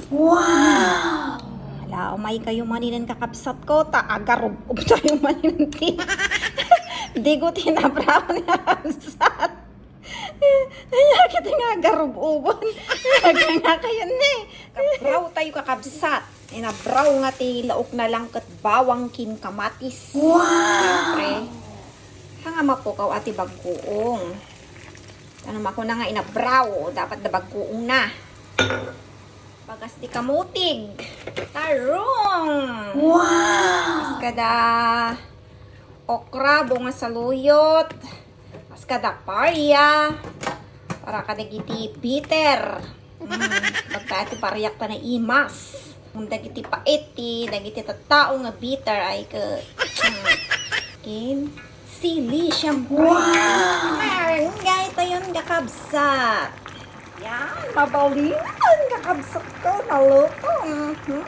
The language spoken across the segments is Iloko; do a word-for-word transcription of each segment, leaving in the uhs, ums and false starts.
Wow! Ala, umay kayo maninen kakabsat ko, ta agarub-ub tayo maninen ti. Di ko tinabraw ni kakabsat. Ay, kita nga agarub-uban. Nga kayo ni. Kabraw tayo kakabsat. Inabraw nga ti laok na lang ket bawang kin kamatis. Wow! Siyempre, hanga mapukaw ati bagkuong. Ano makuna nga inabraw, dapat da bagkuong na. Bagas ti kamutig. Tarong! Wow! Kas kada okra, bunga saluyot. Kas kada paria. Para kadagiti bitter. Mm, magkaya ti pariak ta naimas. Kung dagiti pait ti, dagiti tattao nga bitter ay ke, mm, kin sili, siyempre. Wow! Barangay tayon, kakabsat. Yan, mabalin, kakabsat ko, naluto. Mhm.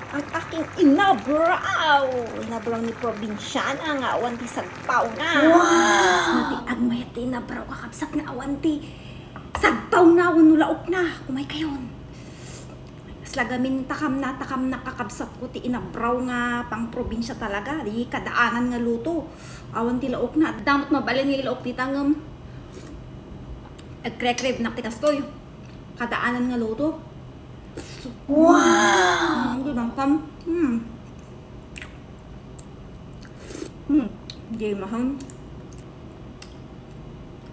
Ang aking inabraw. Inabraw ni probinsyana nga awan ti sagpawna. Wow! Mas mati agmayat ti inabraw, kakabsat, nga awan ti sagpawna wenno laokna. Umay kayon. Kas lagamin takamna, takamna, kakabsat ko ti inabraw nga pangprobinsya talaga. Di kadaanan nga luto. Awan ti laokna. Adda met mabalin nga ilaok dita ngem agkrekreb nak ti kastoy. Kadaanan nga luto. Wow! Mm, di bangkam. Mm. Hmm, di mahal.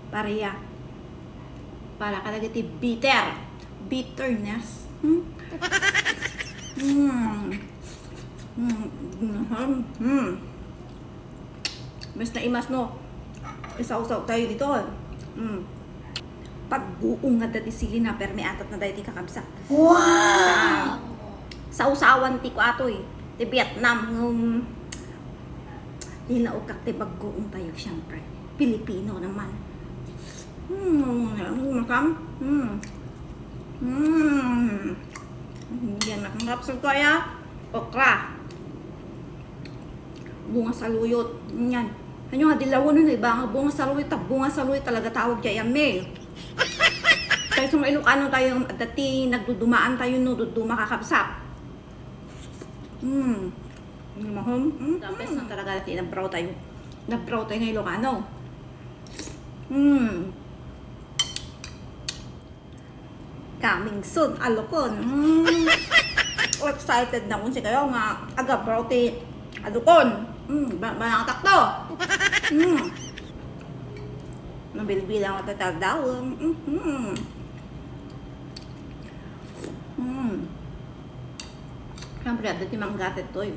Paria. Para kadagiti bitter. Bitterness. Hmm? Hmm. Hmm, di mahal. Hmm. Mas naimas no. Isawsaw tayo dito. Hmm. Pagbuong nga dati sili na, permi atat na dati kakabsat. Wow! Sawsawan ti kuatoy, ti Vietnam, ngem linaukak ti baggoong tayo, siyempre. Pilipino naman. Hmm, masam. Hmm. Hmm. Yan, makangkapsag ko, ya. Okra. Bunga saluyot. Yan. Ano nga, dilawan nun, iba nga bunga saluyot, ta bunga saluyot talaga tawag dyan, yan, Mel. Kaya sa mga Ilocano tayo, dati nagdudumaan tayo, no, duduma kakabsat. Mm. Mahal. Mm. Tapos na talaga dati, nabraw tayo. Nabraw tayo ng Ilocano. Mm. Coming soon, Alukon. Mm. Excited na kung si kayo nga agabraw ti Alukon. Mm, ba, ba nakatakto? Mm. Nabilbilang at tatadawang. Mm-hmm. Mm. Siyempre, adda ti mangga ditoy.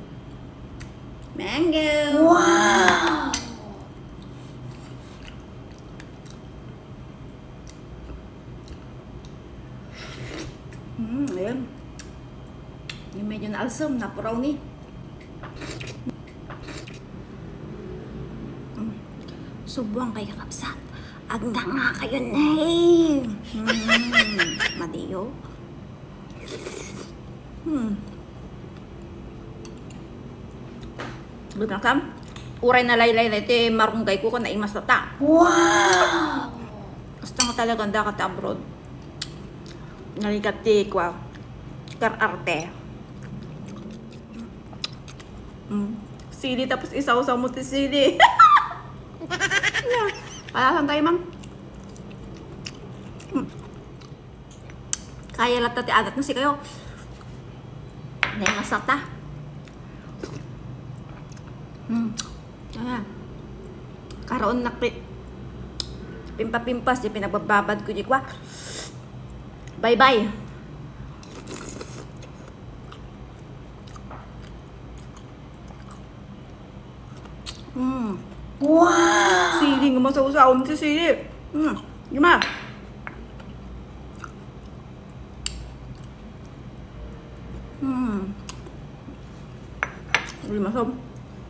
Mango! Wow! Mm, ayan. Yung medyo naalsam, napuraw ni. Mm. Subuan kayo, kabsat. Agda nga kayo, nay. Mm, madiyo. Hmm. Gud nga kam. Uray na laylay na iti marunggay ko, kun naimas ta. Wow! Basta nga talagang dakat abroad. Nalikat ti kwa. Kararte. Mm. Sili, tapos isawsaw mo ti sili. Palasan tayo, ma'am. Mm. Kaya latta ti adat nga si kayo. Nay, masarap ta. Hmm. Ayan. Karoon na pi-, pimpa-pimpas, di pinagbababad ko, di kwa. Bye-bye. Mm. Wow! Sili nga masawsawan ti sili. Mm. Di ba? Mm. Di masam.